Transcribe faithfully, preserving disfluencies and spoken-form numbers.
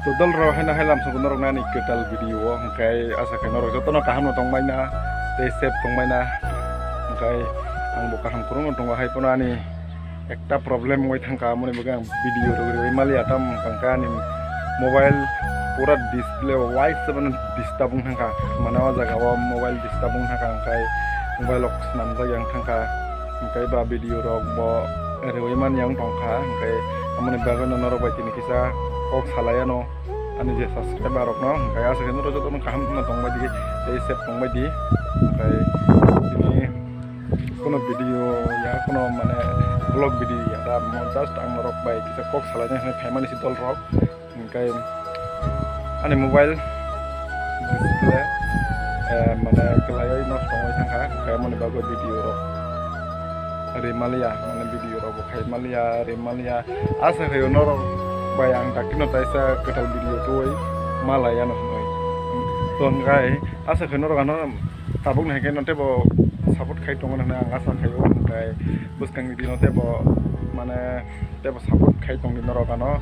To dol rok haino hai lamsok norok nani kwtal video o, hwnkhe asa khe norok jotono kaham no tongmai na tei safe tongmai na, hwnkhe ang bo kaham kwrwng no tongo, hai phano ani ekta problem wngwi thangkha, amoni bagwi ang video rok rwui maliya, tam hwnkhe ani mobile pura display o waisa phano disturb wng thangkha, mane o jaga o mobile disturb wng thangkha, hwnkhe mobile rok swnamjak yang thangkha, hwnkhe ba video rok bo rwui mani yang tongkha, hwnkhe amoni bagwi no norok bai tini kisa kok salai ano ani je subscriber rok no, hwnkhe asa khe norok jotono kaham no tongbai di tei safe tongbai di, hwnkhe tini kono video ya kono mane vlog video ya da mo just ang norok bai kisa kok salai na hinwi phaimani si dol rok, hwnkhe ani mobile display, eh, mane kwlaiwi nosto wngwi thangkha, hwnkhe amoni bagwi video rok rimaliya, mane video rok bo khaimaliya, rimaliya. Asa khaio norok bai ang daktino taisa kwtal video tubui malaiya no hwnwi. To hwnkhe asa khaio norok ano tabukni hai khe no teibo support khai tongo hwnwi ang asa khaio, hwnkhe bwskangni dino teibo mane teibo support khai tongdi norok ano.